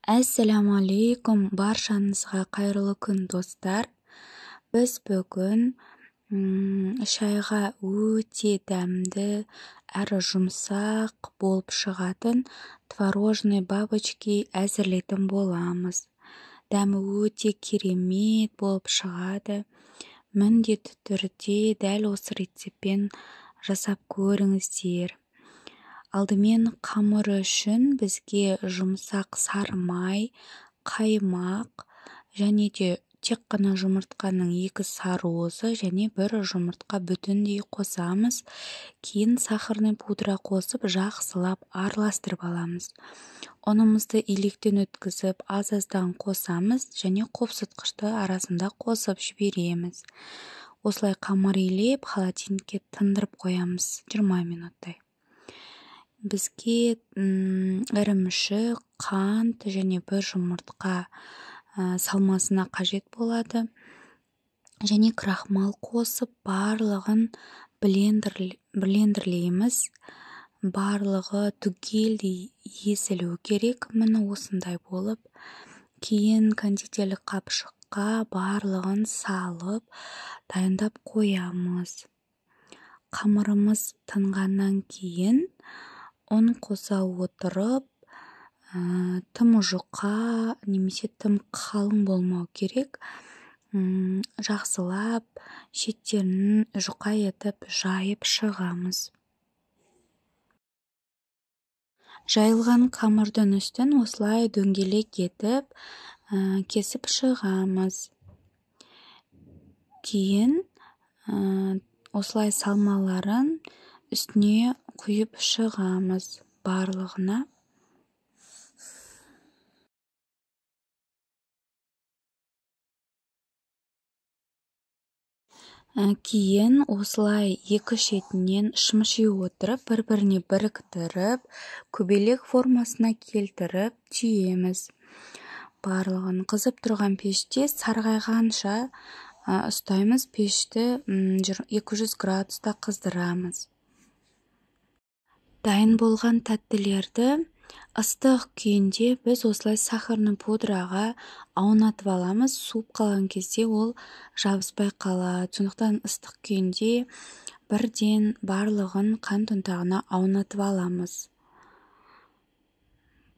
Әссәләму баршаңызға қайырлы күн, достар. Біз бүгін шайға өте дәмді әрі жұмсақ болып шығатын творожный бабочки әзірлейтін боламыз. Дәмі өте керемет болып шығады. Міндетті түрде дәл осы рецептпен жасап көріңіздер. Алдымен қамыры үшін бізге жұмсақ сары май, қаймақ және де тек қана жұмыртқаның 2 сары уызы және 1 жұмыртқа бүтіндей қосамыз. Кейін сахарный пудра қосып жақсылап араластырып аламыз. Ұнымызды електен өткізіп аз-аздан қосамыз және қопсытқышты арасында қосып жібереміз. Осылай қамыр илеп холодильникке тындырып қоямыз 20 минуттай. Бізге ірімшік, қант және 1 жұмыртқа салмасына қажет болады. Және крахмал қосып барлығын блендерлейміз. Барлығы түгелдей езілу керек. Міне осындай болып. Кейін кондитерлік қапшыққа барлығын салып дайындап қоямыз. Қамырымыз тынғаннан кейін ұн қоса отырып, тым жұқа немесе тым қалың болмау керек. Жақсылап шеттерін жұқа етіп жайып шығамыз. Жайылған қамырдың үстін осылай дөңгелек етіп кесіп шығамыз. Кейін осылай салмаларын үстіне құйып шығамыз барлығына. Кейін осылай екі шетінен шымши отырып, бір-біріне біріктіріп, көбелек формасына келтіріп түйеміз. Барлығын қызып тұрған пеште сарғайғанша ұстаймыз. Пешті 200 градуста қыздырамыз. Дайын болған тәттілерді ыстық күйінде біз осылай сахарный пудраға аунатып аламыз. Суып қалған кезде ол жабыспай қалады. Сондықтан ыстық күйінде бірден барлығын қант ұнтағына аунатып аламыз.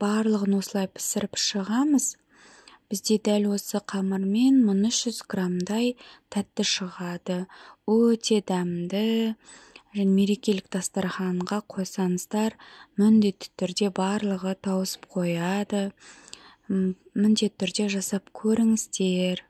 Барлығын осылай пісіріп шығамыз. Бізде дәл осы қамырмен 1300 граммдай тәтті шығады. Өте дәмді. Және мерекелік дастарханға қойсаңыздар, міндетті түрде барлығы тауысып қояды. Міндетті түрде жасап көріңіздер.